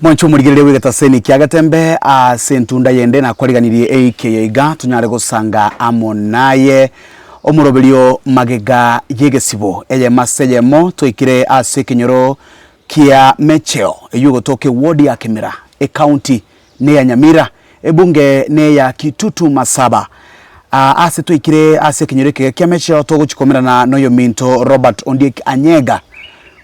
Mwanche omorigereria bw'egetaseni kia Getembe ase entunda yende nakwariganirie eiki eye iga tonyare gosanga amo naye omoroberio magega y'egesibo eyemo ase eyemo twaikire ase ekenyoro kia Mecheo eywo egotoka eward ya Kemera ecounty neya Nyamira ebunge neya Kitutu Masaba ase twaikire ase ekenyoro ekega kia Mecheo togochi komerana noyominto Robert Ondiek Anyega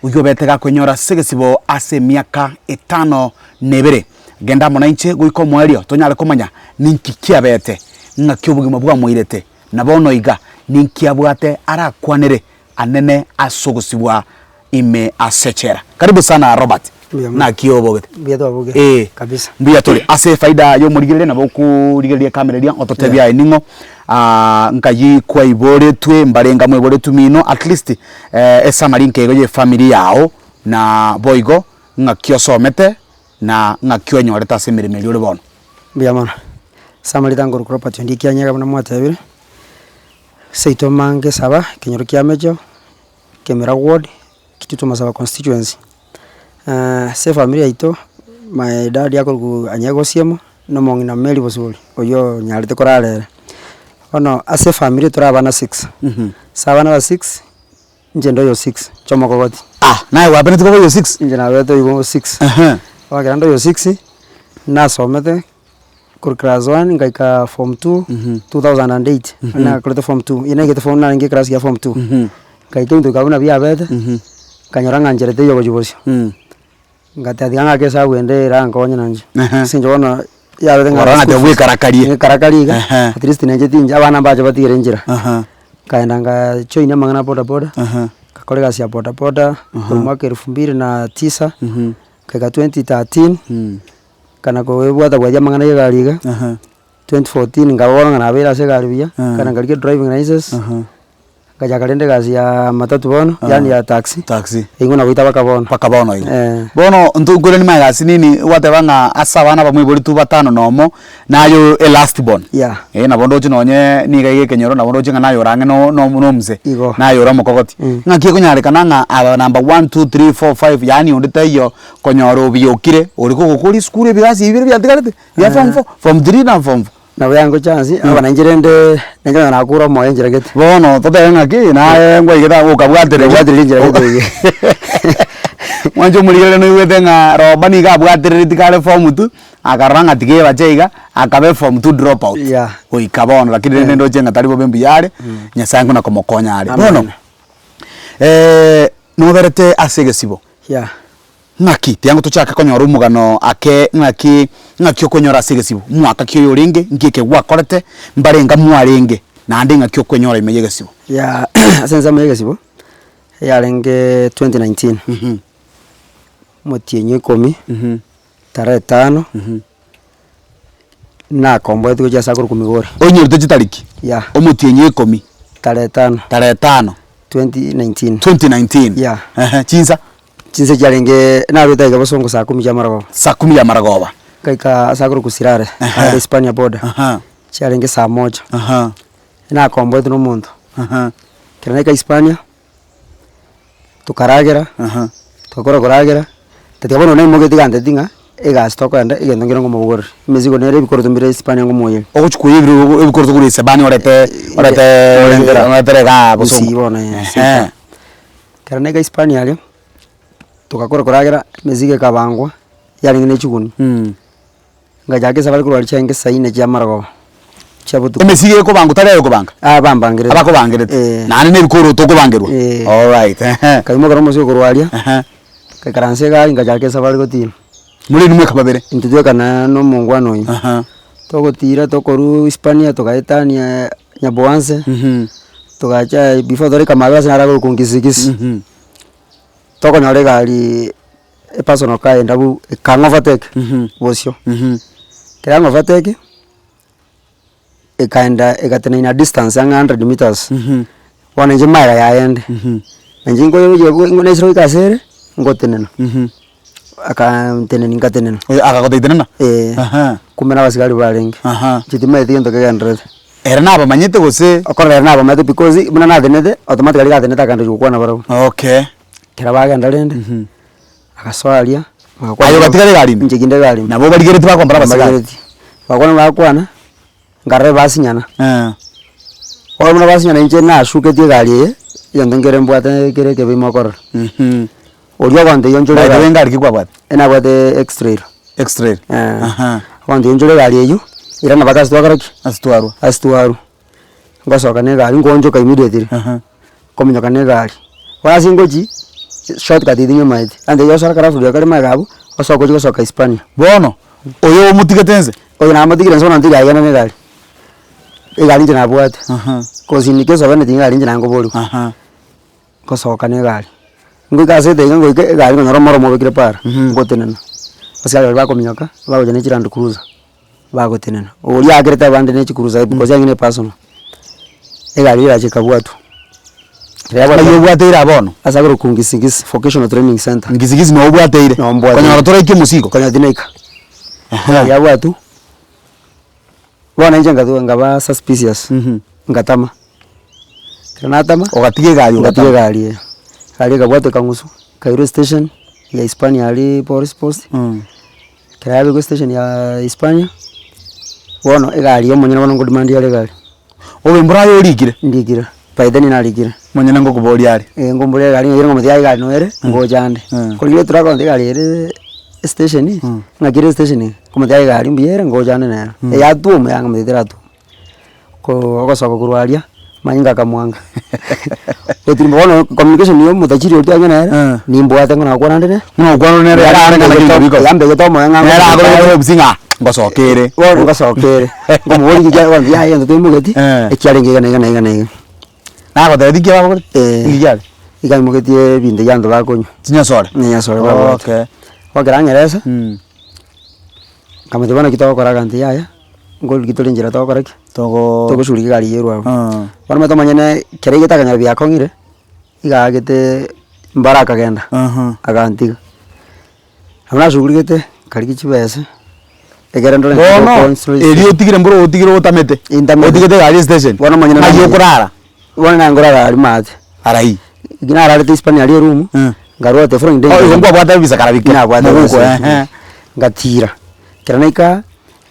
Oyio obete gakoinyora ase egesibo ase emiaka etano na ebere. Genda amo nainche goika omoerio, tonyare komanya ninki kiabete, ng'aki obogima bwamoirete, na bono iga ninki abwate arakwanere anene ase ogosibwa ime ase echela. Karibu sana Robert. Mbuya mono. Naki obogete? Mbuya twabokire. Ee. Kabisa. Mbuya tore. Ase efaida y'omorigereria nabo okorigereria ekamera eria ototebie aye ning'o nkayi kwaiboretwe mbarenga mwaiboretwe mino at least esummary nke igo ya efamiri yao na boigo ng'aki osomete na ng'aki onyorete ase emeremo eria ore bono. Mbuya mono. Ase amarieta nkorokwa Robert Ondieki Anyega buna mwatebire, seito mange saba, ekenyoro kia Mecho, Kemera ward, Kitutu Masaba constituency. Ase efamiri yaito, my dad akorokwa Anyega Osiemo, na omong'ina Mary Bosibori, oyio onyarete korara ere. Bono ase efamiri tore abana six, ase abana aba six, inche nde oyo six, inche omokogoti. Ah! Naye gwapeneti koba oyo six? Inche nabete oyo six. Ehe. Bono ekero nde oyo six, nasomete korwa class one ngaika form two, 2008, nakorete form two, eyio naigete form narenge eclass ya form two, ngaika ebinto bikaba buna biabete, nkanyora ng'a nchera teiyo gochia bosio, ngateba tiga ng'ake esabu ende erankonye nainche, Ehe. ase eng'encho bono yabete ng'a Korora ng'a school fees, tebwekarakarie. ngekarakarie iga, Ehe. at least nainche tinche abana mbache batigere enchera, Aha. nkaenda nga join amang'ana a bodaboda, Aha. ngakora egasi ya bodaboda, korwa omwaka elfu mbili na tisa, ngaika 2013. Nkana koebwata bwatia amang'ana ya egari iga, 2014 nkaba bono ng'a nabeire ase egari buya, nkagenda nkarigia driving licence, nkachaka rende egasi ya matatu bono, yaani ya taxi, Taxi. eywo nagoita mpaka bono. Mpaka bono iga. Eh. Bono ntonkwerani magega asinini gwateba ng'a ase abana bamweiboretwe batano na omo, naye e last born. Yeah. Eh nabo ndoche nonye niga iga ekenyoro nabo ndoche ng'a naye ore ang'e no no no omse, Igo. naye ore omokogoti. Ng'aki ekonyarekana ng'a aba number one, two, three, four, five yaani onde taiyo Konyora obiokire, ore kogokora esukuru ebirasi ebi bire biatigarete, bia form four, form three na form four. Nabo yango chance, aba nainche rende, nainche onye nakure omoyo enchera gete. Bono totebe ng'aki, naye nkwaigete abwo okabwatereria. Okabwatereria enchera gete eye. Mwanche omorigereria noigwete ng'a Roba nigo abwaterereti kare form two, akarora ng'a tiga ebache iga, akaba eform two drop out. Yeah. Goika bono, lakini rende ndoche ng'a tari bobe mbuya are, Nyasaye nkona komokonya are. Bono, Amen. noberete ase egesibo. Yeah. Ng'aki, tiango tochake konyora omogano ake ng'aki ng'aki okwenyora ase egesibo, mwaka ki oyo orenge, nki eke gwakorete, mbarenga mwarenge, naende ng'aki okwenyora ime y'egesibo. Yeah, ase ensemo y'egesibo, yarenge 2019, omotienyi o ikomi, tarehe tano, nakomboetwe gochia ase akorokwa Migori. Onyorete chitariki? Yeah. Omotienyi o ikomi? Tarehe tano. Tarehe tano. 2019. 2019? Yeah. Ehe, chinsa? Chinsa chiarenge narwete aiga bosongo saa kumi chia marogoba. Saa kumi ya marogoba. Ngaika ase akorokwa Sirare, Ehe. are Hispania border, Aha. chiarenge saa moja. Aha. Nakomboetwe na omonto. Aha. Ekero naika Hispania, tokaragera, Aha. togakora koragera, tatiga bono naimogete ganteti ng'a egasi tokoenda egento nkere nkomobogoreria, emesigo nere ebikoroto mbire Hispania nkomoyeria. Ogochi koyia ebiro ebikoroto korwa Hispania orete orete Orentera. oretere igaa Gusii bosongo. bono eh, Ehe. seita. Ekero naika Hispania aria, togakora koragera, emesigo ekabangwa, yarenge ne chiguni. Ngachaka esabari korwa aria chiaenge saa inne chia marogoba, chia botuko. Emesigo ekobangwa tari aye okobanga? Ah bambangerete. Abakobangerete? Eh. Naende na ebikoroto okobangerwa? Eh. Alright, ehe. Nkaimoka omosigo korwa aria, Ehe. ngaikaransa egari ngachaka esabari gotiira. More inwe mweka babere? Intwe tweka na na omongwana oyio. Aha. Togotira tokorwa Hispania togaetania Nyaboanse, togacha before tore Kamabe ase naro akorokwa Ngisigisi, tokonyora egari epersonal car endabu ekang'a overtake bosio, ekero yang'a overtake, ekaenda egatenena in a distance ang'e hundred meters, bono inche magega yaye inde, na inche nkoyoyia naisire goika ase ere, ngotenena, akantenenia nkatenena. Oyo akagotebia tenena? Eeh, Aha. kumbe na abasigari barenge, Aha. inche timanyeti gento kegendererete. Ere nabamanyete gose? Okorora ere nabamanyete because buna natenenete, automatically gatenenete akanderia gokwana barabwo. Okay. Ekero bagenda rende, agasoa aria. Bagakwana Aye ogatigara egari ime? Inche kinde egari ime. Nabo obarigeretie bakombora abasigari? Mbarigeretie. Bakwana bakwana, nkarora basinyana. Eh. Bono buna basinyana inche nasuketie egari eye, egento nkere mbwate kere ekebe ime okorora. Oria ogontebia onchore By the way egari, ngari ki kwabwate? enabwate X-trail. X-trail? Eh. Aha. Ogontebia onchore egari eywo, irana mpaka ase twakora ki? Ase twarwa. Ase twarwa. Ngosoka na egari, nkoonchoka immediately, Aha. nkominyoka na egari. Bono ase ngochia, shortcut eywo tinyemaeti, antebia osore akarafu kare magega abwo, osoke ochie gosoka Hispania. Bono, oyo omotigete nse? Oyo namotigire nse bono ntiga agende na egari, egari inche nabwate, Aha. cause in case of anything egari inche nankoboriwa. Aha. Ngosoka na egari, ngoika ase etenga ngoika egari nkonyora omoro obekire para, ngotenena, abasikari baria bakominyoka, bagocha ne chiland cruiser. Bagotenena, oria aakerete abande ne chicruiser because yang'ina epersonal, egari erache ekabwatwa. Ekero Ng'ai yabwatwa obwateire aa bono? ase akorokwa Ngisigisi Vocational Training Centre. Ngisigisi noo obwateire? Noo mbwateire. Konyora toraika omosigo? Konyora tinaika. Egari yabwatwa, bono inche ngatwa nkaba suspicious, ngatama, ekero natama, Ogatiga egari ngatiga ogatama? egari eye, egari ekabwatwa ekang'uswa, ekairwa estation ya Hispania aria police post. Ekero yabekwa estation ya Hispania, bono egari ya omonyene bono nkodemand are egari. Obe mbora aye orikire? Ndikire, by then narikire. Omonyene ngokoboria are? Eh nkomboria egari ng'ai ere ngomotebia aye egari noyo ere, ngocha ande. Korende eturak agontebia egari ere estation, ng'aki ere estation eye, nkomotebia aye egari mbuya ere ngocha ande nero. Eyatuoma yaya nkomotebia teratuoma. Koo ogosoka korwa aria, manyinga akamwanga. Gotirimba bono communication ya omotachiri oria twanywa nere, nimbwate ng'a nakwana ande nere. Buna okwana nere arare ng'a naki biko. Yambegete omoyo ng'a Nere akorete obisi ng'a ngosoka ere. Bono ngosoka ere, nkomoboria inki kia bono yaya egento toimogeti, ekiarenge iga na iga na iga na iga. Nagotebi ki bagokora? Eh. Inki kiare? Iga aimogetie ebinto ebi abanto bakonywa. Chinyasore? Chinyasore babwate. Okay. Gokera ang'erese, nkamotebia bono naki togokora aganto yaya. Nkorigi tore enchera togokora ki? Togoo Togoshughulikia egari eye erwe abwo. Bono omanyete omonyene ekero aigete akanyora biakong'ire, iga aagete mbaro akagenda, agantiga. Nabo nashughuligete, nkarigia chibesa, ekere ndore Bono, erio otigire mboro otigire otamete, Intamete. otigete egari estation, Bono omonyene ng'ai namanyete. okorara? Bono naye nkorara aria maate. Arai. Ekio nararete Hispania aria eroom, nkarwa the following day. Oh, igo nkwabwate ebisakara bike? Nabwate Moguko, ebisakara. ehe. Ngatira, ekero naika.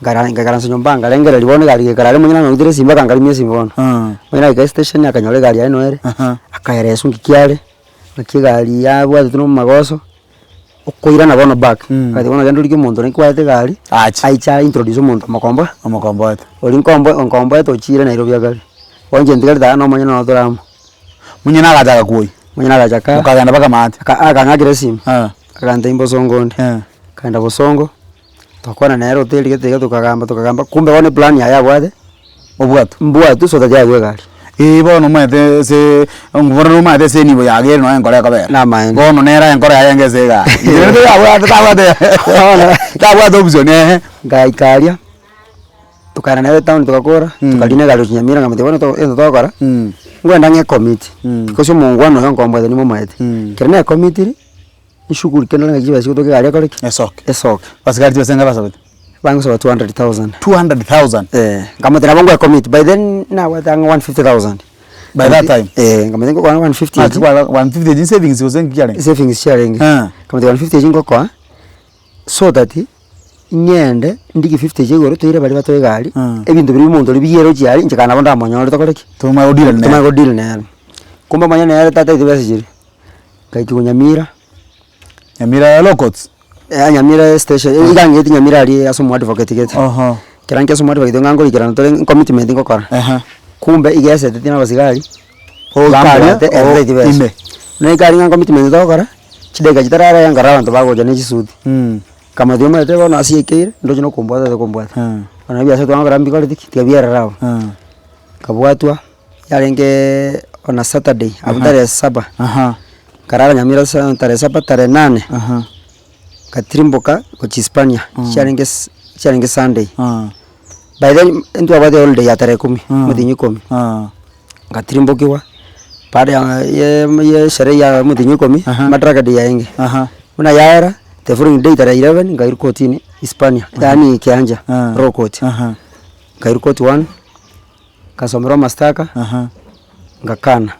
Nkara nkaikaransa nyomba nkarengereria bono egari gekara aria omonyene ang'utere esimba akankarimia esimba bono. Omonyene agaika estation akanyora egari yaye noyo ere, akaereswa ng'iki are, ng'aki egari yabwatetwe na omomagoso, okoirana bono back, agateba bono genda origie omonto oria nkwaete egari, Ache. aiche a introduce omonto omokomboa, Omokomboete. oria nkombo nkomboete ochire Nairobi akare. Bono inche ntigarete aa na omonyene noo tore amo. Monyene agacha agakuoyia? Omonyene agacha aka. Mokagenda mpaka maate? Aka akang'akera esimi, akantebia mbosongo onde, nkaenda bosongo. Togakwana nere hoteli gete iga tokagamba tokagamba kumbe bono eplan yaye abwate, Obwatwe. mbwatwe so that aegwe egari. Eeh bono omanyete ase bono nomanyete ase enibo yago ere nonya enkoro ekobera. Namaene. Bono nere enkoro yaye enge ase egari. Inche rende tabwate tabwate tabwate option eeh. Ngaika aria, tokaenda nere etown togakora, tokarina egari gochia Nyamira nkamotebia bono to egento togokora, ngwenda ng'e commit, because omongwana oyo nkombwete nimomaete, ekero na ecomitiri. Nishughulike nore ng'a chibesa chigotoka egari ekore ki? Esoke. Esoke. Abasigari chibesa inga basabete? Bangosaba 200,000. 200,000? Eh, nkamotebia nabo ngoe commit, by then nabwate ang'e 150,000. By that time? Eh, nkamotebia ngokoa 150 Naki echi. kware 150 echi savings gose nki kiarenge? Savings chiarenge. Eh. Nkamotebia 150 echi ngokoa, so that ng'ende ndigie 50 echi igoro toire baria batoe egari, ebinto biria omonto oria biyere ochia aria, inche kare nabo ndamonyore tokore ki? Tomanye godeal nere. Tomanye godeal nere. Kumbe omonyene nere tataeti besa chiria. Ngaikigwa Nyamira. Nyamira law courts? Eh, Nyamira station, iga ng'eti Nyamira aria ase omoadvocate gete. Oho. Ekero nki ase omoadvocate ng'a nkorikerana tore commitment ngokora. Ehe. Kumbe iga eseteti na abasigari, Oika aria, bambwate oo ere taeti besa. ime. Naika aria ng'a commitment togokora, chidakika chitararega nkarora abanto bagocha na chisuti. Nkamotebia omanyete bono ase yaikeire, ndoche nokombwata tokombwata. Bono ebiasara twagokora mbikoreti ki, tiga biarere abwo. Nkabwatwa. Yarenge on a Saturday, abwo tarehe saba, nkarara Nyamira sa tarehe saba, tarehe nane, ngatirimboka gochia Hispania, chiarenge s chiarenge Sunday. By then ntwabwate holiday ya tarehe ikomi, omotienyi ikomi, ngatirimbokigwa, baada ya ye ya esherehe ya omotienyi ikomi, madaraka day yarenge, buna yaera, the following day tarehe 11 nkairwa kotini Hispania, yaani kianja, law court, nkairwa court one. Nkasomerwa amastaka, ngakana.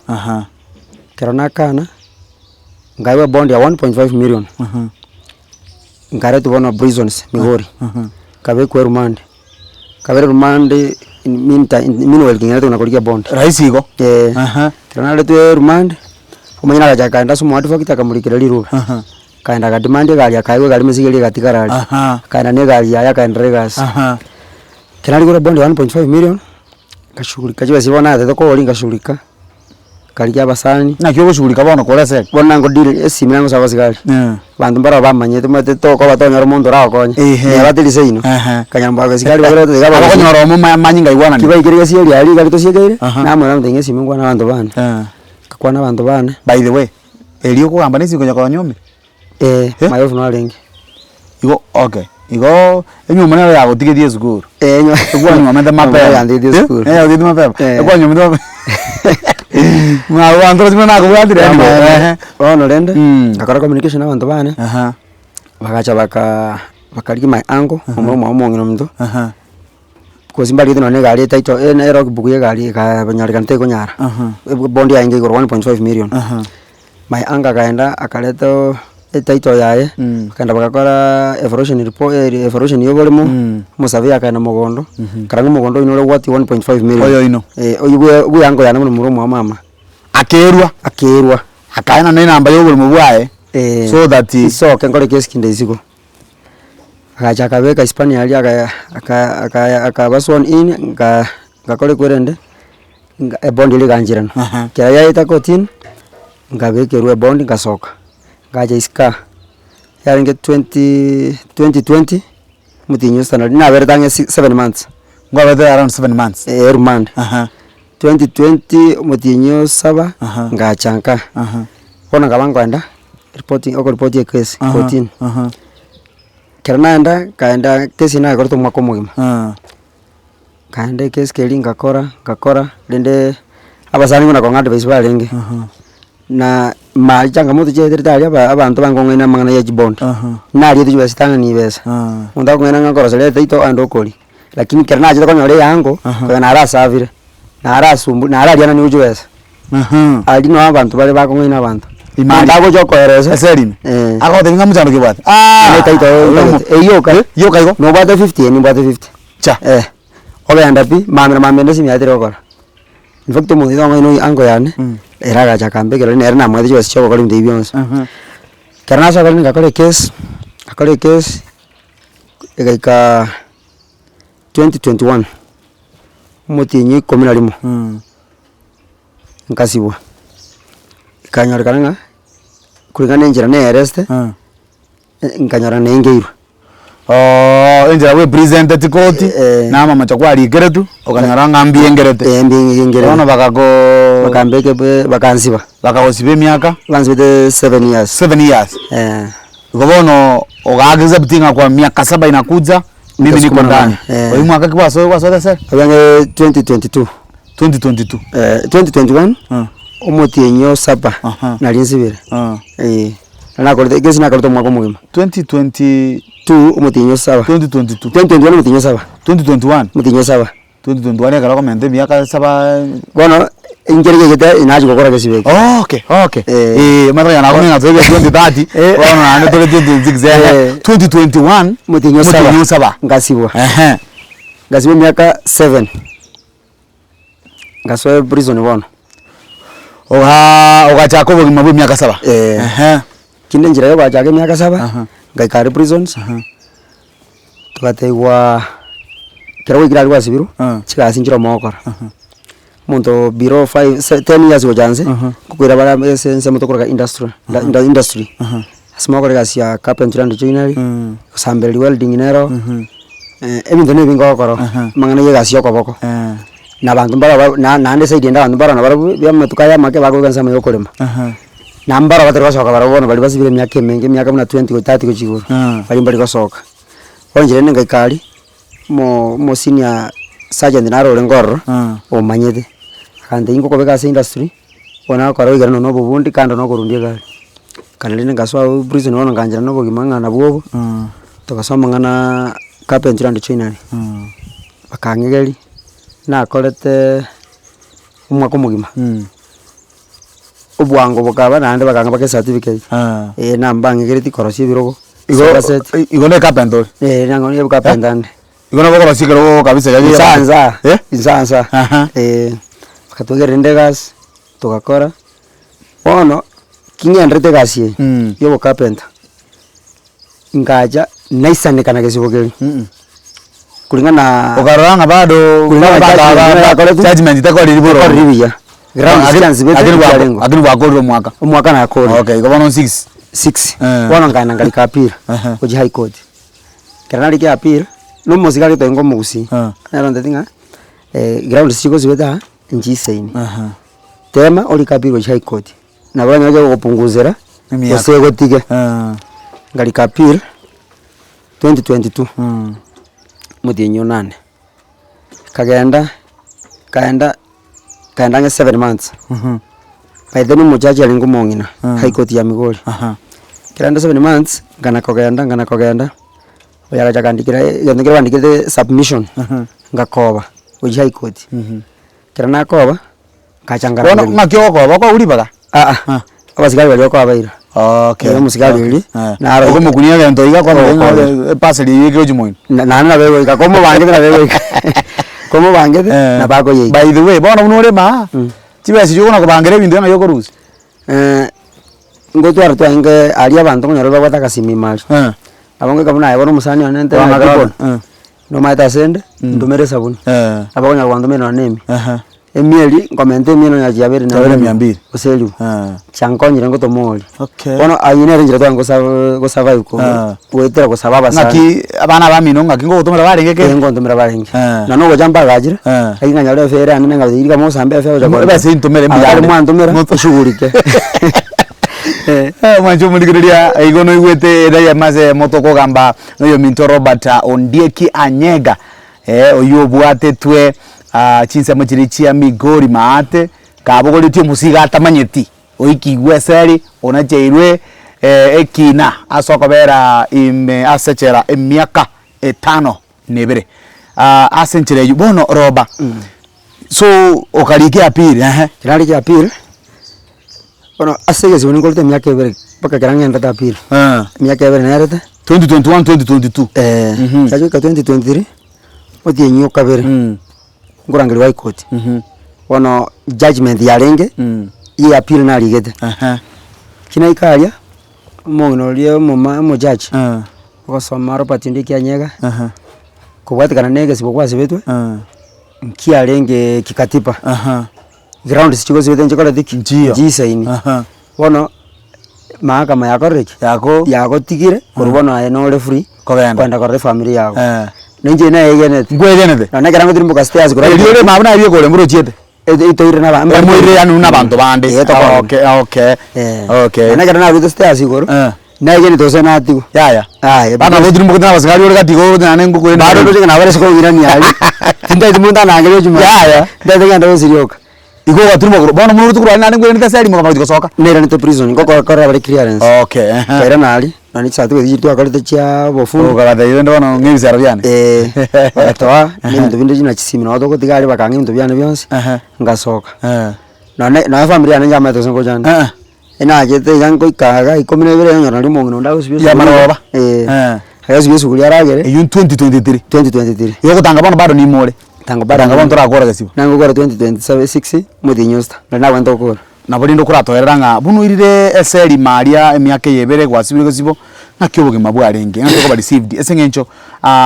Ekero nakana, nkaegwa ebond ya 1.5 million. Nkaretwa bono prisons Migori, nkabekwa erumande, nkabera erumande in meantime meanwhile king'erete buna korigia bond. Rahisi igo? Eeh. Aha. Ekero naretwe rumande, omonyene agacha akaenda ase omoadvocate akamorikera rirube. Aha. Akaenda akademand egari akaegwa egari emesigo eria egatigara aria. Aha. Akaenda na egari yaye akaenderera egasi. Aha. Ekero narigure bond ya 1.5 million, nkashughulika chibesa chiria bono natagete koboria nkashughulika. Nkarigia abasani. Naki ogoshughulika bono kore ase? Bono nango deal esimi nagosaba abasigari, abanto mbaro bamanyete omanyete tokoba tonyora omonto oragokonye, Ehe. neba teri seino, Ehe. nkanyora mbago abasigari babere batete iga abagusu. Abakonyora omo ma- manyinga aigwananire. Kibaikire gesieri aria iga tosiekeire, Aha. namorora namotebia ng'a esimi nkwane abanto bane, nkakwana abanto bane. By the way, erio okogamba na esimi konya kwanyomire? Eh, Eh? my wife narenge. Igo okay, igoo enyiomo nero yagotigetie esukuru. Eh, enyo- Ekwanyuomete mapema. Yantigetie Eh, esukuru. eh, yagotigetie mapema. Eh. Ekwanyuomete mapema. Mwabanto roche nakobwatire anyway, ehe. Bono rende, Mm. ngakora communication na abanto bane, Aha, bagacha baka bakarigia my uncle, omoro omwabo omong'ina ominto, aha, Gose mbariete nonye na egari etaito ere na elogbook ya egari ekanyorekana tekonyara, ebondi yarenge igoro 1.5 million. My uncle akaenda akareta oo etitle yaye, bakaenda bagakoraa evaluation report evaluation ya oboremo, omosurveyor akaenda mogondo, akarora ng'a omogondo oywo nore worth 1.5 million. Oyoino. Eh, oywo bwe bwe uncle yane buna momura omwabo mama. Akerwa. Akerwa. Akaenana enamba ya oboremo bwaye, Eh. so that. Nsoke nkore kesi kinde isiko. Agacha akabeka Hispania aria aka aka aka akaba sworn in, nka ngakora ekwerende, nga ebondi eria egancherana. Aha. Ekero yaeta kotini, nkabekerwa ebondi nkasoka, ngacha isiko aa, yarenge twenty 2020, omotienyi o sita naberete ang'e si seven months. Nkwabete around 7 months. Eh remand. Aha. 2020 omotienyi o saba, Aha. ngacha nka, Aha. bono nkaba nkoenda. Ripoti okoripoti ekesi Aha, kotini. aha. Ekero naenda, nkaenda kesi nayekorete omwaka omogima, Ah. nkaenda ekesi keria ngakora ngakora rende abasani buna kong'a advice barenge, Aha. na mari changamoto chiaeterete aria aba abanto bankong'aina amang'ana ya chibond, Aha. nariete chibesa chitang'ani ebesa, Ah. omonto akong'aina ng'a nkoroseria etaito aende okoria, lakini ekero nachete konyora eango, Aha. konya narasavire, narasumbu narariananiwe chibesa. Aha. Aria noo abanto bare bakong'aina abanto. Imani. Omonto agocha okoeresa. Ase erime. Eh. Agotebia ng'a mochando ki obwate? Aah! Ere taito Oyomo. eyio yoka. Eh, yoka igo? Nobwate 50 eh nimbwate 50. Cha. Eh. Ogenda pi, mambia na mambia ende esimi yaye teri gokora. In fact omonto oito ong'aini oyo uncle yane, ere agacha akambekera rende nere namoete chibesa chia ogokora ebinto ebi bionsi. Ekero nasoka rende ngakora ekesi, ngakora ekesi, egaika 2021, omotienyi o ikomi na rimo. Nkasibwa, ekanyorekana ng'a kulingana na enchera nayeresete, nkanyora naengeirwe. Enchera bwepresenteti koti, Eh. na amamocho kwarikeretwe, okanyora ng'a mbiengerete. Eh, mbiengerete. Bono bakakoo Bakambeka ebe bakansiba. Bakagosiba emiaka? Bansibete 7 years. 7 years. Eh. Igo bono oga accept ng'a kwa miaka saba inakuja, mimi niko Nitasukuma ndani. eh. Oywo mwaka ki gwasoe gwasoete ase? Oyo 2022. 2022. Eh, 2021, omotienyi o saba, Aha. nari nsibire, Ah. eh, nakorete egesi nakorete omwaka omogima. 2020 Two omotienyi o saba. 2022. 2021 omotienyi o saba. 2021. Omotienyi o saba. 2021 ekero okomenta emiaka saba. Bono, inche rigegete nachia gokora gesibe eke. Oh, okay, okay. Eh. Eh, omanyete onye nakomenya ng'a toike 2030, Eh. bono naende tore 2026 Eh. 2021, Omotienyi o saba. omotienyi o saba. Ngasibwa. Ehe. Ngasibwa emiaka seven. Ngasoa eprison bono. Ogaa ogachaka obogima bwa emiaka saba? Eh. Ehe. Kinde enchera ya ogochaka emiaka saba, Aha. ngaika aria prisons, Aha. togatebiwa ekero gwaikire aria gwasibirwe, Ah. chigasi nchire mogokora. Aha. Omonto below five se 10 years gocha nse, Aha. nkokoira bare ase ensemo tokoroka industrial, inda industry. Aha. Ase mogokora egasi ya carpentry and joinery, Mm. gosambereria welding nero. Mhm. Ebinto na ebinge ogokora, Aha. amang'ana ya egasi ya okoboko. Eh. Na abanto mbaro ba na naende esaidi ende abanto mbaro nabarabwo bia amatuko aya amake bakoigwa ensemo ya okorema. Aha. Na mbaro batari gosoka barabwo bono baria basibire emiaka emenge emiaka buna 20 goika 30 gochia igoro, Ah. baria mbari gosoka. Bono inche rende ngaika aria, omo omosenior sergeant naro orenge ororo, Ah. omanyete, akantebia ngokobeka ase industry, bono nagokora oigare nonya na obobundi kando na okorundia egari. Ekero rende ngasoa abwo prison bono nganchera na obogima ng'a nabwo obo, togasoma amang'ana carpentry and joinery, bakang'egeria, nakorete omwaka omogima, obwango bokaba naende bakang'a mpaka ecertificate, eh nambang'egeretie korosia ebirogo. Igo Sofa set. igo ne carpenter ore? Eh, nang'o ne carpenter inde. Igo nabo okorosia ekerogo kabisa iga Insa nsa, Eh? insa nsa, Aha. eh, bakatwegera rende egasi, togakora, bono, king'enderete egasi eye, Mm. ya obocarpenter, nkacha naisaneka na gesibo keria, kulingana Okarora ng'a bado Kulingana na judgment buna yakoretwe, judgment tekoriri tekoriri boronge. buya, ground chiansibete Lakini bwa- chiarengeo. lakini bwakorire omwaka. Omwaka nakorire. Okay, igo bono six. Six, Eh. bono nkaenda nkarika appeal, Ehe. gochia high court. Ekero narikire appeal, na omosigari otoenge omogusii, Eh. nere ontebia ng'a ground chigosibete aa, nchisaini. Aha. Tema orike appeal gochia high court, nabo oranyore kegokopungusera, Emiaka. gose egotige. Eh. Nkarika appeal, 2022, Mm. omotienyi onane, nkagenda, nkaenda, nkaenda ang'e seven months, by then omojaji arenge omong'ina, high court ya Migori. Aha. Ekero aenda seven months, nkana kogenda nkana kogenda, oyo agacha akandikera egento nkere bandikete submission, ngakoba gochia high court. Ekero nakoba, ngacha Bono nkarangeria. ng'aki ogokoba, okoigwa ribaga? Aa, Ah. abasigari baria okobaira. Okay. Ere omosigari oria, Eh. naro- Okomokunia egento iga kwamanya ng'a Ogokoba. eparcel eywo egochi moino. Na naende nabo egoika komobangete nabo egoika komobangete Eh. nabo akoyeika. By the way, bono buna orema aa, chibesa echio okona kobangera ebinto ng'ai okorusia? Ngotwara twarenge aria abanto okonyora babwate agasimi ime aria. Eh. Nabo ngoika buna aye bono omosani one nte Bono ng'a ekero- Gibbon, eh. nomanyete ase inde, ntomere esabuni. Eh. Nabo okonyora gwantomera nonye na emia. Ehe. Emia eria, nkomenta emia nonya chiabeire Chiabeire mia mbili. Gose elifu. Eh. Chiankonyire ngotoma oria. Okay. Bono aywo nere enchera twarenge gosa gosurvive ko Ah. goetera gosaba abasani. Ng'aki abana bamino ng'aki ngogotomera barenge Eh kende? ngontomera barenge. Eh. Na nogocha mbagachire, Eh. lakini nkanyora efare yane neng'a riria mosambe efare gocha Mo- korora. ebesa intomere mbuya Abare ande. mwantomera, Moto- nshughulike. Eh. Eh, mwanche omorigereria igo noigwete ere eyemo ase eyemo tokogamba na oyominto Robert Ondieki Anyega eh, oyio obwatetwe ah, chinsemo chiria chia Migori maate, kabogoretie omosigo atamanyeti. Oikigwe eseri, onacheirwe ekina ase okobera ime ase echela emiaka etano na ebere. Ase enchera eyio bono roba, so okarikia appeal ehe. Narigia appeal, bono ase egesibo ninkorete emiaka ebere mpaka ekero ng'endete appeal, emiaka ebere nerete. 2021, 2022. Eeh, goika 2023, otienyi o kabere. Nkorangerigwa high court, bono judgement yarenge, ye appeal narigete. Ki naika aria, omong'ina oria omoma omojudge, ogosoma Robert Ndiki Anyega, kobwatekana na egesibo gwasibetwe, nkiarenge kikatiba, grounds chigosibete nchikoreti ki? Nchiyo. Nchisaini. Bono, mahakama yakorire ki? Yako. Yagotigire, korwa bono aye nore free, Kogenda. kogenda korora efamiri yago. Eh. Na inche nayegenete. Nkwegenete? Nonye ekero ngotirimboka stairs korwa Erio ore mabuna aria ekore mborochiete? Ete toire na aba- Emoire yaani buna abanto bande. Eh, tokorana. Okay, okay. Eh. Okay. Nonye ekero narwete stairs igoro, Eh. nayegenete gose natigwa. Yaya. Aye, Bana because- gotirimbokete na abasigari ore gati igo naende ngokoenda Bado ndoche ng'a nabo ase koirania aria, tintageti monto anangerie ochumani. Yaya. Ntagete ngende gosiria oka. Igo ogaturuma korwa bono buna orituko rwane naende nkwerenete ase erimo okamanya gochia gosoka. Nairanete prison, ngokorera bare clearance. Okay, ehe. Nkairana aria, nonye chicertificate chiria twakorete chia obofundi. Okabatebia rende bono ng'a ebisaro biane. Eh, bagatoa, na ebinto binde buna chisimi nabo togotiga aria bakang'a ebinto biane bionsi, Ehe. ngasoka. Eh. Nonye nonye famiri yane nchamaete gose ngocha nde. Eh. Enachete iga ngoika iga ikomi na ibere nkonyora naria omong'ina onde agosibia Ya esuguri. maroba. Eh. Eh. Agosibia esuguri aragere. Eywo 2023. 2023. Igo ogotanga bono bado nimore. Tango bado Tanga bono torakora gesibo. Nangokora 2026 omotienyi osita, nari nabwenerete gokora. Nabo rende okoratoerera ng'a buna oirire ase erimo aria emiaka eye ebere gwasibire gesibo, ng'aki obogima bwarenge, ng'aki okoba received ase eng'encho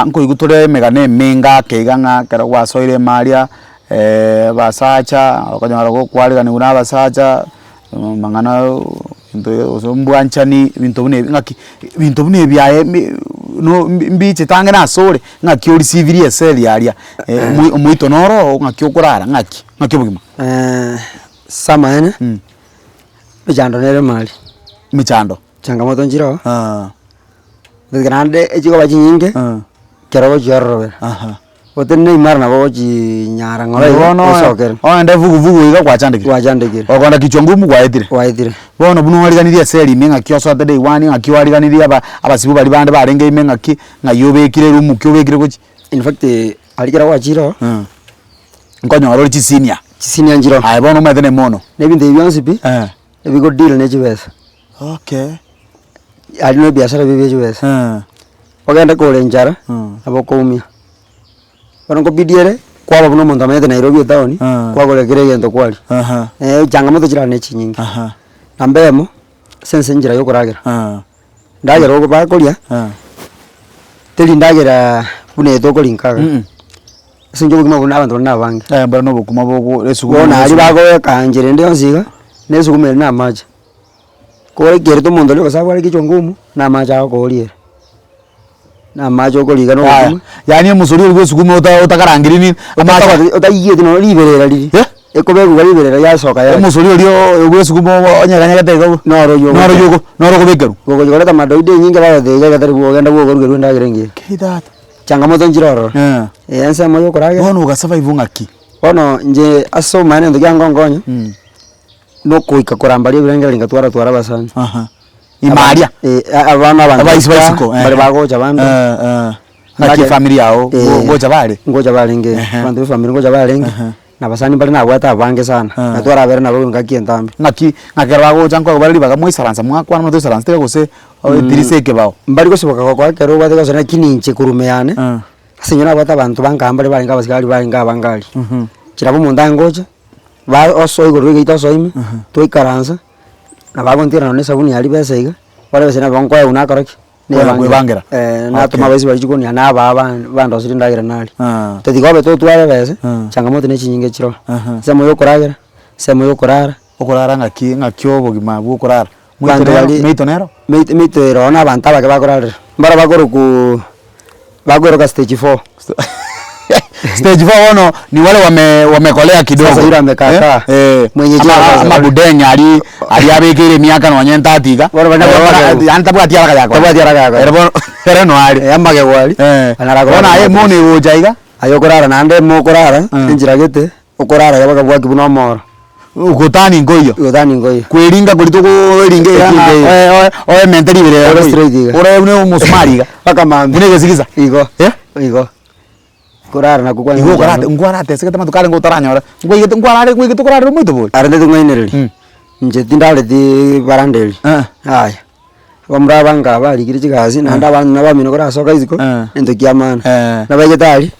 nkoigwa tore emegano emenge ake iga ng'a ekero gwasoire ime aria abasacha, okonyora gokwariganiwa na abasacha. Amang'ana into gose obwanchani ebinto buna ebi ng'aki ebinto buna ebi aye mi no mbichete ang'e nasore, ng'aki orisibirie eseri aria omoi omoito noro oo ng'aki okorara ng'aki ng'aki obogima? Ase amaene, emechando nere emari. Emechando. Changamoto nchire oo, naende echigoba chinyinge, ekero ogochiororobera. Otenene imara nabo ogochinyara ng'ora iga Bono osokere. ogende vuguvugu iga gwachandekire. Gwachandekire. Okoenda kichwa ngumu gwaetire. Gwaetire. Bono buna oariganirie ase erimo ng'aki osoete day one ng'aki oariganirie aba abasibwa baria bande barenge ime ng'aki ng'ai obekire eroom ki obekire gochia. In fact aria ekero gwachire oo. Nkonyora ore chisenior. Chisenior nchire oo. Aye bono omanyete ne mono. Na ebinto ebi bionsi pi, ebigo deal ne chibesa. Okay. Aria na ebiasara ebi bia chibesa. Ogende kore enchara, nabo okoumia. Bono nkobidi ere, kwaba buna omonto omanyete Nairobi etown, kwagora kera egento kwaria. Changamoto chirare na echinyinge. Namba eyemo, ase ense enchera ya okoragera, endagera ogo bakoria, teri ndagera buna eye tokoria nka iga. Ase eng'encho obokima buna abanto bare na abange. Mbare na obokima bogo esuguma Bono aria bagoweka nchera ende yonsi iga, na esuguma ere na amache. Korekerete omonto oria gose abware kichwa ngumu, na amache agokoria ere. Na amache okoriga na Yaya, obokima. yaani omosori oria bwa esuguma ota otakarangeria ni amache Otabwati otaiyeti nonye riberera riria, Eh? ekobekwa iga riberera riasoka yacha. Omosori oria oo bwa esuguma oo onyeganyegete iga bo, Noro oywo noro oywo oko noro okobekerwa. Gogochia koreta madoido enyinge bagoteba iga iga tari bwogenda bwokorugerwa endagera engiya. Kei tata. Changamoto nchire ororo. Eh. Eh, ensemo ya okoragera. Bono ogasurvive ng'aki? Bono inche ase obomaene egento kiangonkonya, nokoika korambaria ebirengererio ngatwara twara abasani. Aha. Ime aria? Eh, abana abanto Abaisi ba isiko, eh. mbare bagocha bande. Eh, eh. Naki efamiri yago Eh, ngocha bare? Ngocha barenge, Ehe. abanto ba efamiri ngocha barenge, Ehe. na abasani mbare nabwate abange sana, Eh. na twarabera nabo engaki entambe. Ng'aki, ng'aki ekero bagocha nkoegwa bare ribaga mwaisaransa mwakwana buna toisaransete iga gose etirisa ekebao? Mbari gosoboka gokoa ekero obwate gose lakini inche korwa ime yane, ase eng'encho nabwate abanto banka mbare barenge abasigari barenge abange aria. Chiria abwo omonto angocha, ba osoa igoro egeita osoa ime, twaikaransa, nabo agontira nonye na esabuni aria besa iga, bono ebesa nabo nkoegwa nakora ki? Kwanya kwebangera. Eh, natoma Okay. abaisi baria chikoni nabaa ba- bandoseria endagera naria. Ah. Totiga obe totware ebesa, Ah. changamoto na echinyinge chiroo. Aha. Ensemo ya okoragera, ensemo ya okorara. Okorara ng'aki ng'aki obogima bwa okorara? Moito Abanto nero baria meito nero? meito meito ere ororo na abanto abake bakorarera, mbaro bakorokwa bakoiroka stage four. Stage four bono ni wale wame wamekolea kidogo. Sasa yule amekaa Eh, mwenye ama jela sasa. amabudenge aria aria abekeire emiaka nonye ntati iga. Bono banya Ere bono- yaani tabwati haraka ya Tabwati haraka ya Ere bono ere no are. Eh, amagego aria, Eh. anyara Bono korara aye mattress. mono egocha iga, Aye okorara naende mokorara, Mm. enchera gete, okorara iga bakabwaki buna omoro. gotani nkoiyo. Gotani nkoiyo. Kweringa koria tokoringa iga ng'a Ekinga iga. oe oe oemente riberera Ore nkoi. straight iga. Ore buna omosumari iga. Mpaka mambia. Buna egesigisa. Igo. Eh? Igo. Korara nakwo kwanyora Igo okorate nkwaratesegete amatuko arenge otaranyora, nkwaigete nkwarare nkwaigete okorarera omoito bori? Arende ting'ainereri, Mm. inche tindareti baranda eria, Eh. yaya. Abamura abange aba barikire chigasi naende abana nabamino korasoka isiko, Eh. egento kia maana. Eh. Nabaigete aria,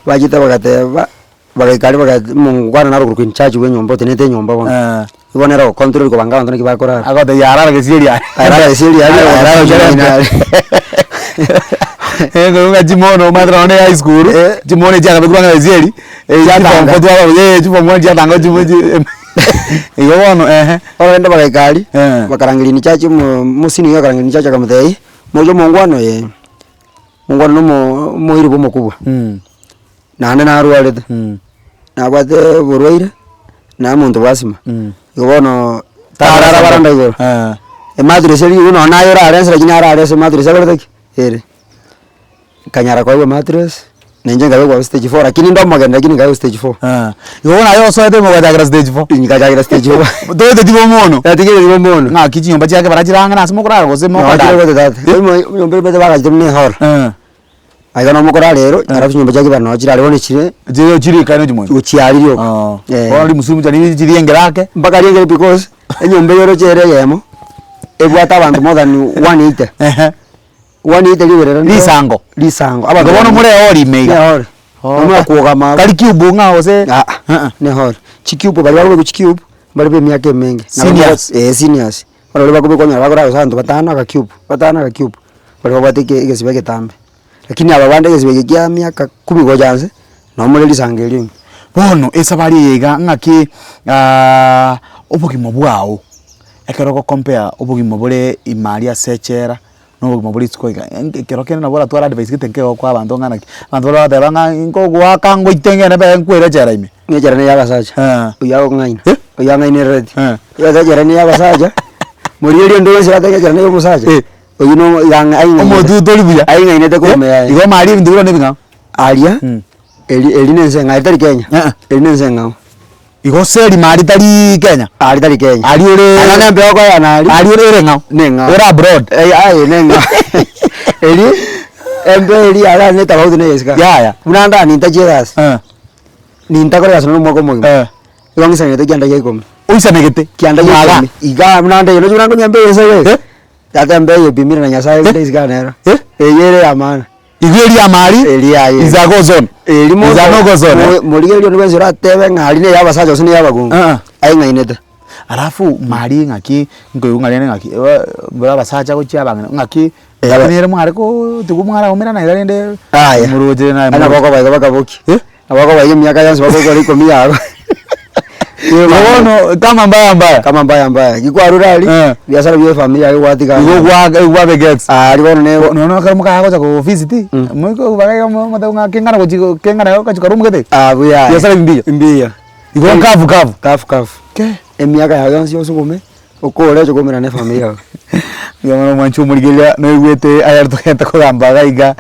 bachete bagateba, bagaika aria baga omongwana naro okorokwa in charge bwa enyomba otenenete enyomba bono. Eh. Igo nere ogocontrol kobanga abanto naki bakorara. Agotebia arara gesieri aria. Arara gesieri aria, Arara arara gesieri aria. Ng'a chimono omanyete nonye na high school, Eh. chimono echiakabekirwe ang'e gesieri, Chiatanga. chiform four twaba eh chiform one chiatanga chimo chi igo bono ehe. Bono rende bagaika aria, Eh. bakarangeria in charge omo omosenior akarangeria in charge akamotebia, moche omongwana oyo eh, omongwana na omo omoiri bwa omokubwa, naende narwarete, nabwate oborwaire, na omonto bwa asthma, igo bono tarara baranda igoro, emattress eria igo nonye naye orare nse lakini arare ase emattress akorete ki? Ere. Nkanyara koegwa emattress, na inche nkabekwa stage four lakini inde omogeni lakini nkabekwa stage four. Igo bono aye osoete ime ogachakera stage four? Nkachakera stage four. Toeteti bo mono? Natigire bo mono. Ng'aki chinyomba chiake bara chire ang'e nase mokorara gose Noo mokodara? chire gote tata, enyomba ere bagachete buna ehall. Aiga noo mokorara ero, alafu chinyomba chia kibera noo chirare bono chire. Chire chirikane chimoino? Gochiaria rioka. Eh. Bono rimusu rimucha riri chiriengere ake. Mpaka riengere because, enyomba eywo oroche ere eyemo, ebwate abanto more than 180. Ehe. 180 riberera ndiro. Risango. Risango. Igo bono more ehall ime iga? Ne ehall. Omanye kogama abwo. Tari cube ng'a gose? Aa, ne ehall. Chicube baria bakobekwa chicube, mbare ba emiaka emenge. Seniors. Eh seniors. Barobwo bakobekwa onyora bakorara gose abanto batano agacube, batano agacube, baria babwate eke egesiba egetambe. Lakini aba bande egesiba eke kia miaka kumi gocha nse, nabo more risango erio ime. Bono esabari eye iga ng'aki obogima bwao, ekero ogocompare obogima bore ime aria ase echela, na obogima bore isiko iga, ekero kende nabo oratware advice gete nkeigo okoa abanto ng'a naki, abanto baria bagoteba ng'a nkogoaka ngoite ngende mpaka nkwere echela ime. Ng'a echela neye abasacha, Eh. oyio agokong'aina, Eh? oyio ang'ainerereti. Eh. Oyo echela neye abasacha, morigereria onde onsi oratebe ng'a echela neye omosacha, Eh. oyio no iga ang'a aing'ainete. Omotwe tori buya. Aing'ainete korwa ime yaye. Igo maria ebinto bire nebing'ao. Aria, eri eri na ense eng'ao, eri tari Kenya, Eh. eri na ense eng'ao. Igo seri maria tari Kenya. Aria tari Kenya. Aria ore. Ang'e na embeo okoyana aria. Aria ore ere eng'ao. Na eng'ao. Ore abroad. Eh aye na eng'ao. Eri, embeo eria iga ne tofauti na eyesika. Yaya. Buna ndani ntachia egasi. Eh. Nintakora egasi nonye omwaka omogima. Eh. Igo ng'isanegete kianda gia ikomi. Oisanegete? Kianda gia Mwaga. ikomi. Igaa buna nde nonya buna nkonywa embeo ense iga. Eh. Tata mbe eyepimire na Nyasaye rende isiko nero. Eh? Eyio ere ya maana. Igo eria amari, Eria aye. is a go zone. Eri Is a no go zone, eh? morigereria onde bwensi oratebe ng'a aria neye abasacha gose neye abakungu, Ah. aing'ainete. Alafu mari ng'aki, nkoigwa ng'a rende ng'aki mbora abasacha gochia abang'ina ng'aki, Eh, lakini ere mware koooo tiga mwaraumerana iga rende Aya. moroche naye Naende nabo okoba igo bakabokia. Eh? Nabo okoba iga emiaka yonsi bagokora ikomi yago. Igo bono kama mbaya mbaya. Kama mbaya mbaya. Ki kwarure aria, Eh. biasara bia efamiri yago gwatiga Igo gwa gwabeka ex. Aria bono ne Nonya ekero mokaya gocha ko visit, moiko iga motebe ng'a keng'ana gochi keng'ana gochi karoom gete. Ah buya. Biasara mbiya. Mbiya. Igo kafu kafu. Kafu kafu. Ke. Emiaka yago yonsi osukume, okore oche koumerana na efamiri yago. Mbuya mono mwanche omorigereria noigwete ayare togente kogamba iga iga,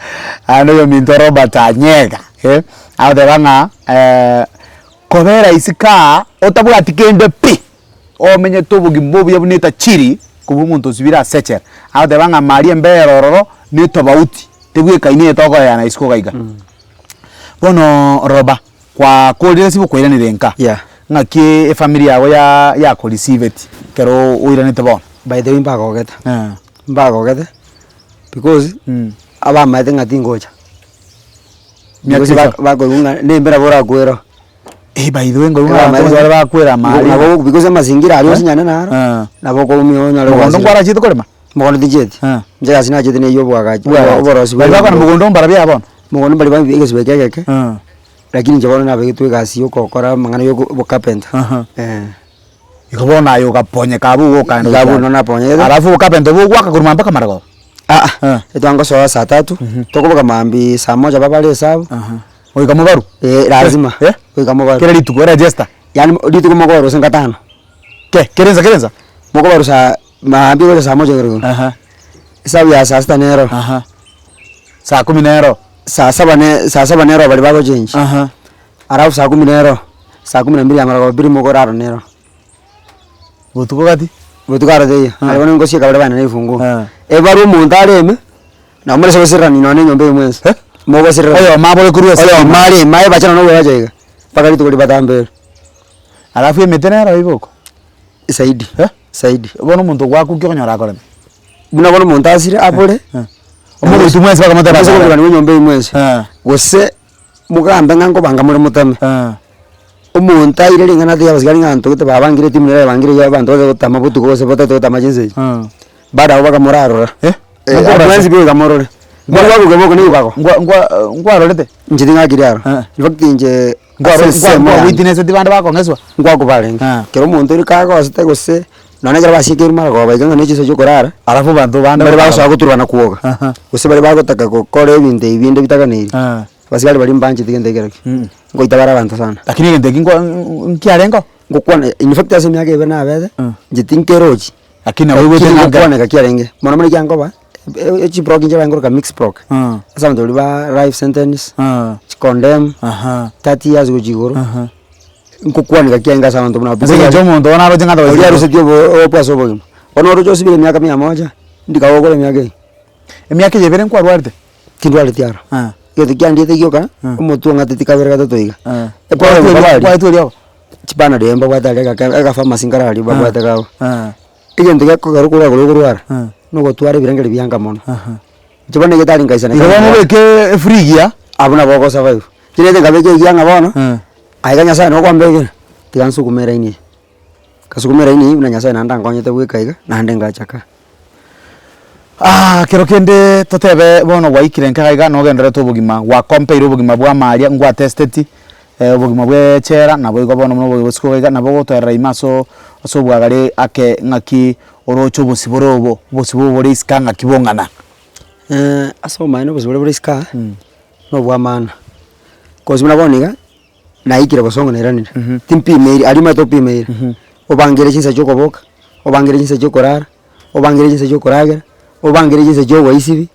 aye oyominto Robert Anyega eh, agoteba ng'a kobera isiko aa otabwati kende pi, omenyete obogima obuya buna etachiri kobua omonto osibire ase echela. Agoteba ng'a maria embere ororo na etobauti, tebwekaini eye tokoeana isiko iga iga. Bono Roba, kwakorire ase okoiranera nka, Yeah. ng'aki efamiri yago ya yakorisiveti ekero oiranete bono? By the way mbagogete, Eh. mbagogete because abamaete ng'a tingocha. Miaka Gose iso. bakoigwa ng'a nembe nabo orakwere oo. Eh, by the way nkoigwa ng'a abanto bare bakwera amari. Nabo because amazingira aria osinyane naro, Eh. nabo okoumia onyore Mogondo gwasira. nkwarachete korema? Mogondo tinchieti, Eh. inche egasi nachete na eywo obwagachi oborosi Baria bakona mogondo mbarabwo aba bono? Mogondo mbari ba egesibo eke egeke, Eh. lakini inche bono nabegetwe egasi ya ogokora amang'ana ya obocarpenter, Aha. eh. Igo bono aye ogaponyeka abwo igo okaenda Iga abwo gochia. bono naponyegete. Alafu obocarpenter obwo ogwaka korwa mambia mpaka marogoba? Aa, Eh. etwangosoa saa tatu, tokoboka mambia saa moja babare esabu. Aha. Goika mobarwe? Eh, lazima, Eh? goika mobarwe. Kera rituko eregister? Yaani rituko mokobarwa gose gatano. Ke, kera ensa kera ensa? Mokobarwa saa maambia gocha saa moja igoro igoro. Aha. Esabu ya saa sita nero. Aha. Saa kumi nero. Saa saba ne saa saba nero baria bagochengi. Aha. Alafu saa kumi nero, saa kumi na mbili ya marogoba mbiri mokorara nero. Botuko gati? Botuko aro teiyo, aye bono ngosieka baria baenana ebifunguo. Eh. Ebarwa omonto areme, nabo more ase gosirerania nonye na enyomba eye mwensi, Eh? mogosirerania. Oyomo abore korwa ase Oyomo areme aye bachana na oboracha iga, mpaka rituko ribatambere. Alafu emete nero iboko? Zaidi, Eh? zaidi. Bono omonto gwaku ki okonyora akoreme? Buna bono omonto asire abore, Eh. Omogotu mwensi bakamoteba ase asare. okoburukania enyomba eye mwensi, Eh. gose mogambe ng'a nkobanga more motame. Eh. Omonto aire ring'ana ati abasigari ng'a ntogete babangire etimu nere ebangire iga abanto bache gotama botuko gose batagete gotama chinsa echi. Bado abwo bakamorarora. Eh? Eh, abwo bwensi pi bakamorora. Ngwa bagoka boko nigo bago. Ngwa ngwa nkwarorete? Inche ting'akire aro. Eh. In fact inche Nkwaro ase ensemo nkwa yane, witnesseti bande bakong'eswa? nkwaku barenge. Eh. Kero omonto ore kagosete gose, nonye ekero basiekire marogoba iga ng'a ne chinsa chia okorara, Alafu abanto bande mbare bagosoa goturwa na kuoga. Aha. Gose baria bagotaka gokora ebinto ebi binde bitaganeiri. Eh. Abasigari baria mbancheti gento ekero ekio, ngoita bare abanto sana. Lakini egento eki nkwa nkiarengeo? Ngokwana in fact ase emiaka ebe nabete, inche tinkerochi, Lakini nabo oigwete lakini ng'a ngokwana eka kiarenge, mono mono ekiangoba, chibrock inche bankoroka mixed block, ase abanto baria ba life sentence, chicondemn, 30 years gochia igoro, ngokwana eka kiarenge ase abanto buna abwo. Ase eng'encho omonto bono aroche ng'a Oria arusetie obo obo ase obogima, bono oroche osibire emiaka mia moja, ndika gokora emiaka eyio. Emiaka eye ebere nkwarwarete? Tindwareti aro. Egento kiandiete gioka, omotwe ong'ateti kabere gatato iga. Ekwaro Kwaetwe eriogo? Chipanadol eye mbabwate aria egake egapharmacy nkare aria babwate kago. Egento gekogera okorwara koria okorwara, na ogotwara ebirengeri bianga mono. Inche bono egetari nkaisana Igo bono obeke efrigi ya? Abwo nabo ogosurvive. Inche naete nkabeka egiya ng'a bono, aiga Nyasaye nigo okombekera, tiga nsukume eraini eye. Nkasukuma eraini eywo buna Nyasaye naende ankonyete goika iga, naende ngachaka. Kero kende totebe bono gwaikire nka iga nogendererete obogima, gwakompeire obogima bwa amaria ngwatesteti, obogima bwa echela naboigo bono buna obogima bosiko iga nabo ogotoerera ime aso ase obwagare ake ng'aki oroche obosibore obo, obosibo obo bore isiko ng'aki bong'ana. Ase obomaene obosibore bore isiko aa, na obwa maana, cause buna bono iga. Naikire bosongo nairanire, timpimeiri aria omanyete opimeire, obangere chinsa chia okoboka, obangere chinsa chia okorara, obangere chinsa chia okoragera, obangere chinsa chia ogoisibi,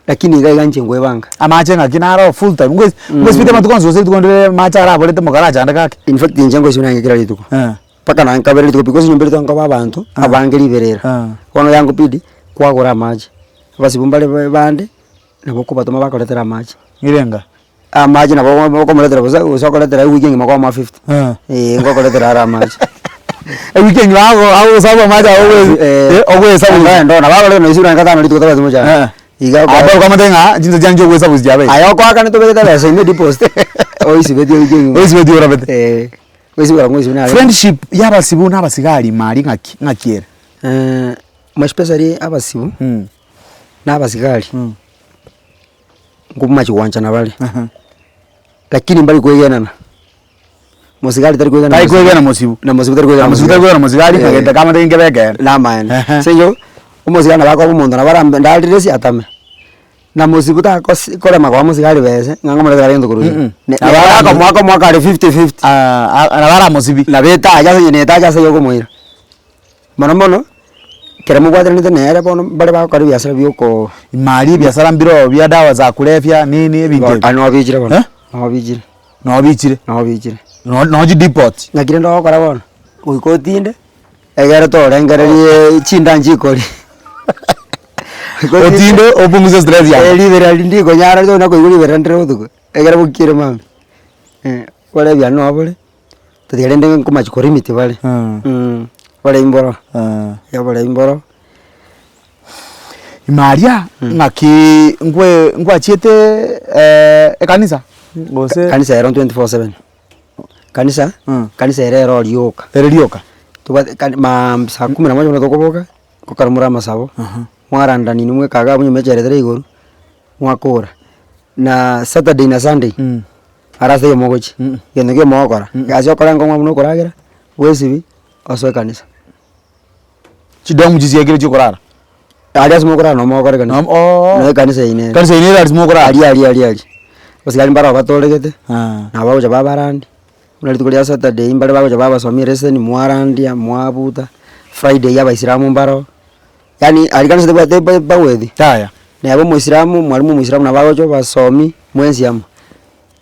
lakini iga iga inche nkoebanga. Amache ng'aki naro full time, ngois ngoisibete amatuko onsi gose rituko rire amache araborete mokarachandeke ake? In fact inche ngoisibia naende kera rituko, mpaka nonye kabere rituko because nyomba eria nkoba abanto, abange riberera, bono yangobidi kwagora amache, abasibu mbare bande, nabo okobatoma bakoretera amache. Nirenga? Amache nabo okomoretera bosa gose okoretera ewiki engima kwamoa fifty, Eh. eh ngokoretera are amache. Ewiki engima ago agosabu amache ago Eh, ogoesabu. Ndo nabo abarore noisibwa nonye gatano rituko tabwati mochando. Eh. Iga Aba okamate ng'a chinsa chiane chia ogoesabu chiabeire. Aye okoakana tobegete ebesa ime deposit, oisibetie ewiki engima. Oisibetie orabete. Eh, oisibwe korwa ngoisibwa nare. Friendship ya abasibu na abasigari ime aria ng'aki ng'aki ere? More especially abasibu na abasigari, nkomachi goanchana bare, lakini mbari koegenana. Mosigari tari koegena Tari koegena mosibu. Na mosibu tari koegena Na mosibu tari koegena mosigari, Eh. egento kamate nkebe ekeene. Namaene. Ehe. Ase eyio, omosigari nabo akoba omonto nabo arambe ndarire ase atame. Na mosibu takosi korema koa mosigari bese, ng'a ng'omorete kare gento korwa igoro. Mm. Ne- Nabo nabo ara- akomoa komoa kare fifty fifty. Ah, nabo aramosibi. Nabo etacha ase eng'encho netacha ase okomoira. Mono mono, ekero mobwatanete nere bono mbare bagokora ebiasara bia okoo. Ime aria ebiasara mbire oo bia dawa za kulevya nini ebinto ebi. Aye noo bichire bono, Eh? noo bichire. Noo bichire. Noo bichire. Noo noo chidepot. Naki rende ogokora bono, goika otinde, egere torengererie chinda nchikori. Otinde opunguse stress yago. Riberera riria ndikonyara riria nakoigwa riberera ndire botuko, egere bokiere mambia, kore ebiani noo bore, tatiga rende nkomachi korimiti bare, oboremi mboro, oboremi mboro. Ime aria, ng'aki nkwe nkwachiete ekanisa gose. Kanisa ero 24/7, kanisa, kanisa ere ero rioka. Ere rioka. Tobwate kani maambia saa kumi na moja buna tokoboka, ngokora more amasabo, mwaranda nini mweka iga abwo nyuma echere tere igoro, mwakora. Na saturday na sunday, ara ase eyemo ogochia, egento nkio mogokora, egasi okore nkong'u buna okoragera, bwesibie, osoe ekanisa. Chidomu chisiekire chiokorara. Aria ase mokorara nabo mogokora ekanisa. Nam- oo. Noo ekanisa yaino ere. Kanisa yaino ere aria mokorara. Aria aria aria aria. Abasigari mbaro batoregete, Ah. nabo bagocha babarandi, buna rituko ria saturday mbare bagocha babasomia eleseni mwarandia, mwabuta, friday abaisilamu mbaro, yaani aria kanisa tebwate ba- bagweti. Yaya. Neba omoisilamu, mwalimu omoisilamu nabo agocha obasomi mwensi amo.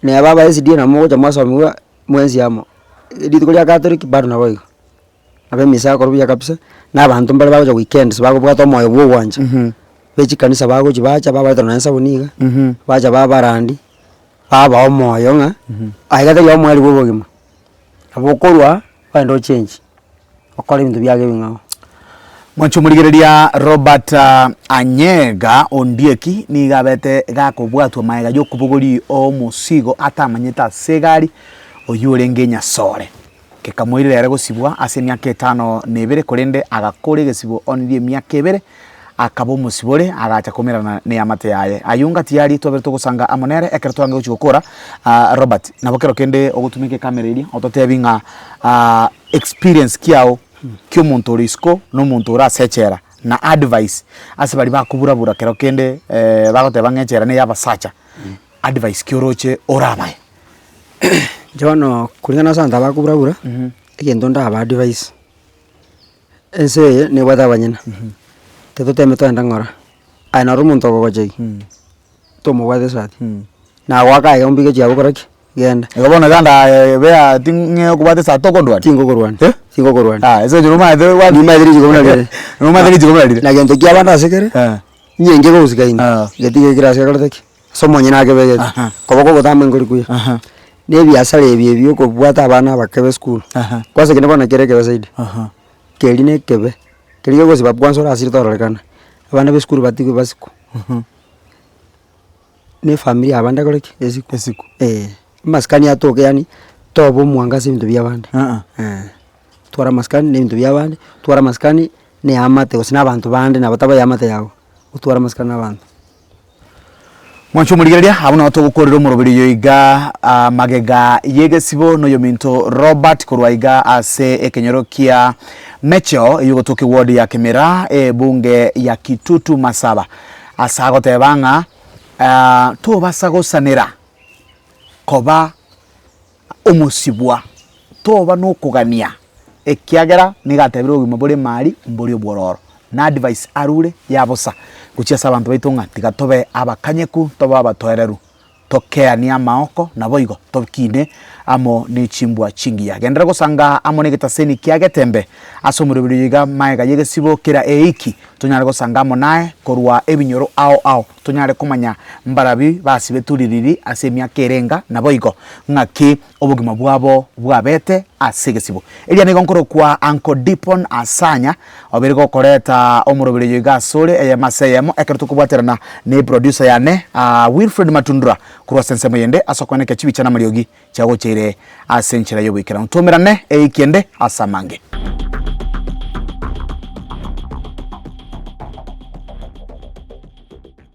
Neba aba SDA nabo mogocha mwasomiwa mwensi amo. Rituko ria catholic bado nabo igo. Nabo emisa yakorwa buya kabisa, na abanto mbare bagocha weekends bagobwata omoyo bwa ogwancha, be chikanisa bagochi bacha babaretera nonye esabuni iga, bacha babarandi, babaa omoyo ng'a, aiga tari omoerio bwa obogima, nabo okorwa ogende ochengi, okore ebinto biago ebing'ao. Mwanche omorigereria Robert Anyega Ondieki nigo abete gakobwatwa magega y'okobogoria omosigo atamanyete ase egari, oyio orenge Nyasore. Gekamoirera ere gosibwa ase emiaka etano na ebere, korende agakora egesibo onirie emiaka ebere, akaba omosibore, agacha komerana neamate yaye. Ayio ngati yaria twabere togosanga amo nere ekero twaange gochia gokora. Robert, nabo kero kende ogotumeka ekamera eria, ototebi ng'a experience kiao kia omonto ore isiko na omonto ore ase echela, na advice ase baria bakoburabura kero kende bagoteba ng'a echela neya abasacha, advice ki oroche orabae? Inche bono kulingana ase abanto aba bakobura bura, egento ndaba advise, ense eye nebwate abanyene, tototeme togende ng'ora, aye naro omonto okogochegi, tomobwate esati, nagoaka iga ombike chiago okore ki? Genda. Igo bono genda aye bea ting'e okobwata esati tokondwania? Tingokorwania, Eh? tingokorwania. Ah, ase eng'encho nomanyete obwate Nimanyete richiko buna rire. Nomanyete richiko buna rire. Na gento kia abande ase kere, Eh. inye nkegosikaine, Ah. getiga ekere ase gekorete ki? Ase omonyene akebegete, Aha. koboko ogotamba nkori kuya. Aha. Na ebiasara ebi ebi okobwata abana abake ba esukuru, Aha. kwanza ekio bono kere ekebe zaidi, Aha. keria na ekebe, keria kegosiba kwanza orasire tororekana, abana ba esukuru batigwe basikwe. Na efamiri ya abande ekore ki? Esikwe. Esikwe. Eh, amasikani atoke yaani, toba omwango ase ebinto bia abande. Aa. Twara amasikani na ebinto bia abande, twara amasikani na eamate gose na abanto bande nabo taba eamate yago, otware amasikani na abanto. Mwanche omorigereria, abwo nabo togokorera omoroberi oyo iga magega y'egesibo noyominto Robert korwa iga ase ekenyoro kia Mecheo eyio gotoka eward ya Kimira ebunge ya Kitutu Masaba ase agoteba ng'a tobasa gosanera koba omosibwa, toba nokogania, ekiagera nigo atebire obogima bore emari mbori obwororo. Na advice arure ya bosa gochia ase abanto baito ng'a tiga tobe abakanyeku, tobe abatoereru, tokeanie amaoko naboigo tokine amo ne chimbwa chingiya. Genderera gosanga amo negetaseni kia Getembe ase omoroberi oyo iga maega y'egesibo kera eiki. Tonyare gosanga amo naye korwa ebinyoro ao ao, tonyare komanya mbarabi basibetwe ririri ase emiaka ere enga, naboigo ng'aki obogima bwabo bwabete ase egesibo. Eria nigo nkorokwa Uncle Dipon Asanya, obeire gokoreta omoroberi oyo iga asore eyemo ase eyemo ekero tokobwaterana ne producer yane Wilfred Matundura korwa ase ensemo eyende ase okoenekia chibicha na amariogi chiagocheire ase enchera y'oboikeranu. Twaumerane eiki ende ase amange.